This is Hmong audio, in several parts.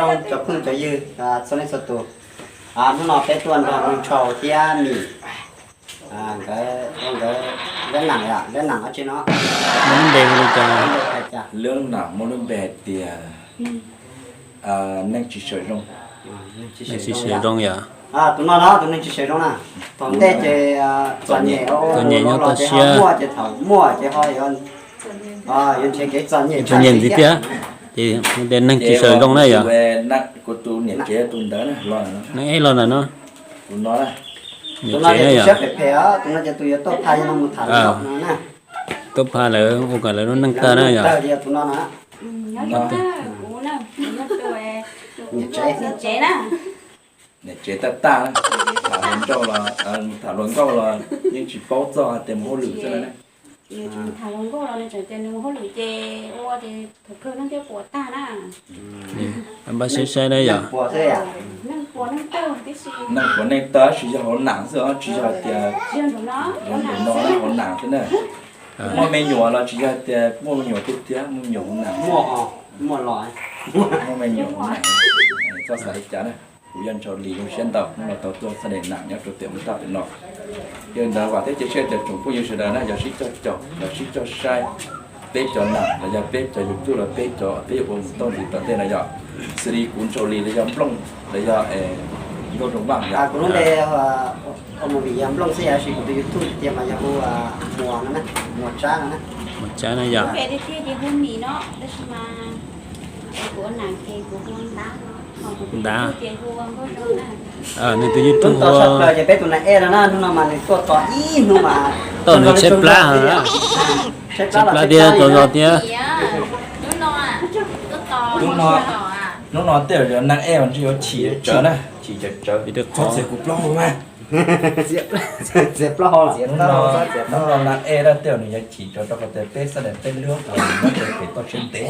Cov phooj cov ywg txhua leej txhua tus, hnub no peb tuaj nrog Neej Ntshaus thiab Mim nkawd ua nkawd lab nam, lab nam dab tsi no? Lab nam muaj lub npe hais tias Neeg Tsis Sawv Zoo. Neeg Tsis Sawv Zoo yom. Tus no no tus neeg tsis sawv zoo na, thaum ntej ces txom nyem, txom nyem nyob toj siab, muaj ces thaum muaj ces ho yuav nrhiav kev txom nyem ntxiv thiab. Ces tias neeg tsis sawv zoo na yom. Neeg ej los ntawm no. Niam tsev na yom. Tus no ces tus yuav tuaj pha no mus tham no na. Tuaj pha lawv ua kom lawv lub neej tag na yom. Niam tsev tag tag, tham hluas nkauj los, tham hluas nkauj los yeej tsis paub txog hais tias mus hauj lwm xwb na. Tham hluas nkauj los nws tseem tias nws mus hauj lwm ces ua ces thaum kawg neej thiaj puas tag na. Npaj siab saib na yom. Neeg puas neeg tag tib si. Neeg puas neeg tag tsis yog hauv nam xwb os, tsis yog hais tias yog nraum no, hauv nam xwb na. Muaj me nyuam los tsis yog hais tias muaj me nyuam tiag tiag, muaj me nyuam hauv nam. Muaj los, muaj me nyuam hauv nam. Txhob xav li cas na. Kuv yog Ntshaus Lis, zoo siab ntau hnub no tau tuaj sab daim nam nyob rau tiam mus tag tam no. Yog li ntawd vam thiab cia siab tias tsoom phooj ywg sawv daws na yuav sib cog caum, yuav sib cog saib peb cov nam los yog peb cov YouTube los peb cov peb yuav ua mus tau ntxiv tom ntej no yom. Xws li kuv Ntshaus Lis los yog Nplooj los yog Nkauj Zoo Vaj yom. Kuv lub npe ua movie yog Nplooj xwb, yog sis kuv tus YouTube tiag mas yog hu Muas no, Muas Tsab no. Muas Tsab no yom. Nws tus YouTube tshaj plaws ces peb tus nas ej no na, hnub no mas nws tuaj tos ib hnub mas tau nws tshaib plab, tshaib plab thiab tau zog thiab. Hnub no tej zaum nas ej mas ntshe yuav chim tsawv na, chim tsawv tsawv. Txhob txiav kuv plaub hau mas. Txiav plaub hau. Hnub no nas ej tej zaum nws yuav chim tsawv rau qhov tias peb sab daim peb lub uas nyob rau pem toj siab ntev,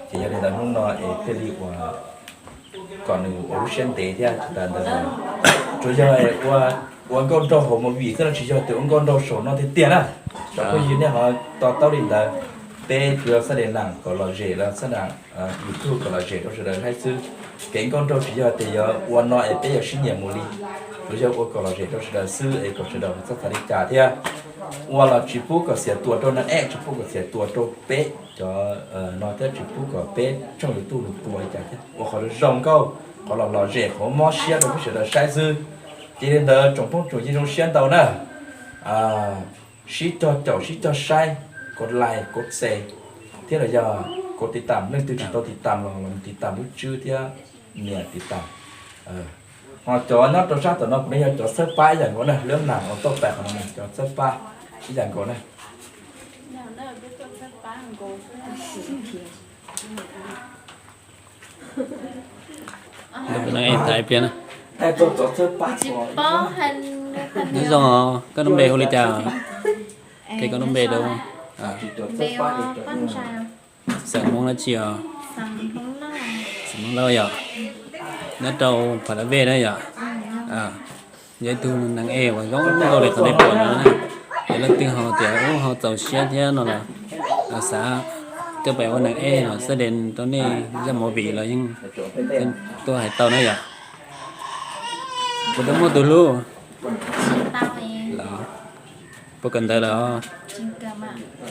ces yog li ntawd hnub no es thiaj li uas kom nws ua lub siab ntev thiab tsis tas ntawd. Tsuas yog ua nkauj nraug hauv movie xwb no, tsis yog tias ua nkauj nraug saum no tiag tiag na. Cov phooj ywg nej ho to taub li ntawd. Peb tsuas yog sab daim nam kom lom zem los sab daim YouTube kom lom zem rau sawv daws saib xwb. Kev nkauj nraug tsis yog tias yuav ua no es peb yuav sib nyiam mus li, tsuas yog ua kom lom zem rau sawv daws xwb es kom sawv daws txhob xav li cas thiab. Ua los tsis pub kom xiam tuas rau nas ej, tsis pub kom xiam tuas rau peb cov no thiab tsis pub kom peb tshooj YouTube nws tuag li cas thiab. Ua qhov zoo nkauj, qhov lom lom zem, qhov mob siab rau peb sawv daws saib xwb. Ces li ntawd tsoom phooj tsoom ywg zoo siab ntau na, sib cog caum sib cog saib, kov like kov share thiab los yog kov tiv tam, leej twg tsis tau tiv tam los los tiv tam lub tswb thiab nias tiv tam. Ho cov nyob rau sab tom no kuv ne yog cov txhawb pab ib yam nkaus na, lub nam uas tuaj pem qhov no cov txhawb pab ib yam nkaus na. Tab sis nyob zoo, koj lub npe hu li cas? Qhia koj lub npe rau. Xeem Hmoob dab tsi os? Xeem Hmoob Lauj yom. Nyob rau Pha Dab Vej na yom. Yog ib tug nas ej uas zoo nkauj li qhov nej pom no na. Yog leej twg ho tias ub ho txaus siab thiab no los xav coj pais ua nas ej los xab dees rau nej zaj movie los yeej tuaj hais tau na yom. Puas tau muaj tus hlub? Los, puas kawm ntawv lawm?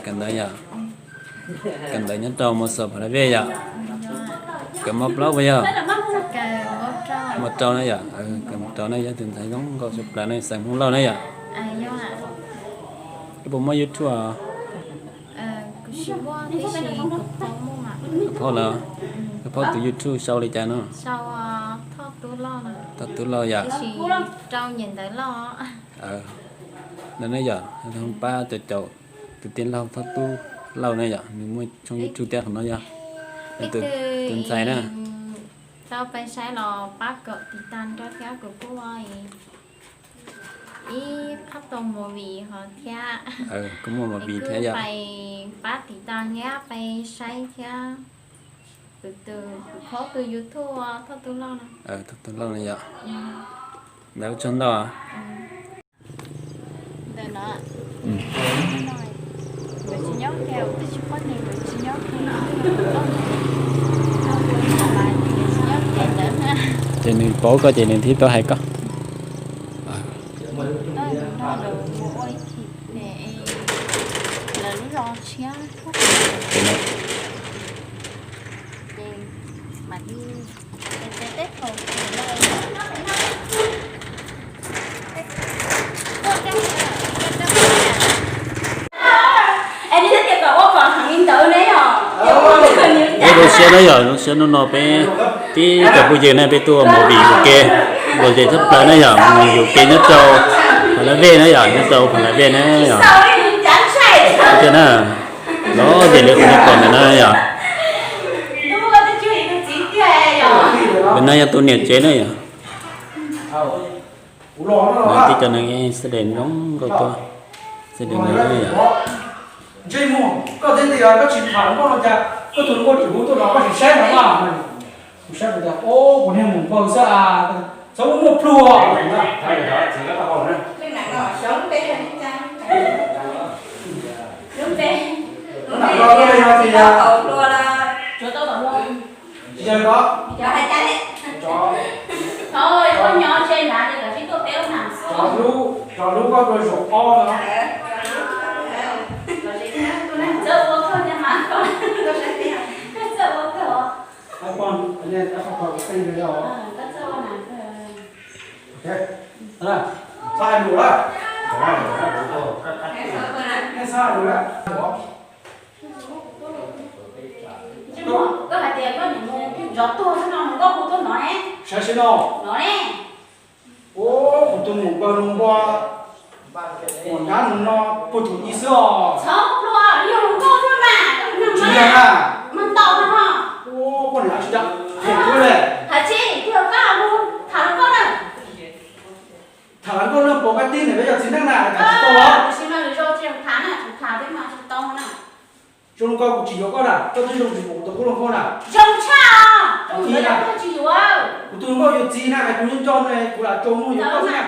Kawm ntawv yom. Kawm ntawv nyob rau mos xos Pha Dab Vej yom. Kawm mos plaub puas yog? Mos rau na yom. Kawm mos rau na, yog tus ntxhais zoo nkauj tshaj plaws na, Xeem Hmoob Lauj na yom. Koj puas muaj YouTube os? Kuv phauj lawm. Koj phauj tus YouTube sau li cas no? Thoj Tub Lauj yom. Ntawd ne yom, pab caum caum tus tij laug Thoj Tub Lauj ne yom, nws muaj tshooj YouTube thiab, qhov no yog nws tus ntxhais na. Tau pais saib los pab kom tiv tas nrog thiab kuv kuj ib qhab tau movie ho thiab. Kuj muaj movie thiab yom. Pais pab tiv tas thiab pais saib thiab. Tus, kuv phauj tus YouTube Thoj Tub Lauj no. Thoj Tub Lauj no yom. Ntawd ua tsaug ntau. Ntawm no, nkawd tsis nyob kiag, kuv twb tsis paub tias nkawd tsis nyob kiag. Ces nws paub koj ces nws thiaj tau hais koj. Eb, zoo siab na yom, zoo siab hnub no peb tib cov phooj ywg na peb tuaj mus vim yus ke, nkaus ces tshaj plaws na yom, mus yus ke nyob rau Pha La Vej na yom, nyob rau Pha La Vej na yom. Tiag na, los ces li qhov nej pom ntawm no yom. Tus no yog tus niam tsev na yom. Tib cov neeg sawv daws zoo nkauj tuaj, sawv daws na yom. Ntsej muag, koj thiaj tias koj tsis tham hluas nkauj no cas koj tus hluas nkauj tseem hu tuaj no, koj sim saib no mas. Kuv saib kuv tias, o, kuv niag mus npawg xwb as, txhob muaj pluag. Yog ko, cov hlub, cov hlub koj dua zaum ob no. Txhob hais lus lawm. Nej txhob hais lus lawm. Koj hais tias koj niam mus zov tuag xwb no, koj hu tuaj no ne. Saib seb no. No ne. Ua, kuv tus muam npawg no npua, muam nyab no no puag thaum ub xwb os. Txhob pluag, yog hluas nkauj xwb mas, tsis yog na. Mas ntau no. Ua, poj niam tsis tau, phem kawg le. Hais tsis yog koj tham hluas nkauj na. Tham hluas nkauj no pom nqaij tib ntawm peb cov txiv neej na, tham tsis tau los. Tiam sis mas lwm zaus tsis tham na, tsis tham thiab mas tsis tau na. Zoo li ko kuv tsis yuav koj na, koj twb zoo tsis pom kuv tus qub hluas nkauj na. Zoo tshaj, zoo tsis yuav. Kuv tus hluas nkauj yuav txiv na, hais kuv nco nco ne, kuv lam tso muag yuav koj xwb na.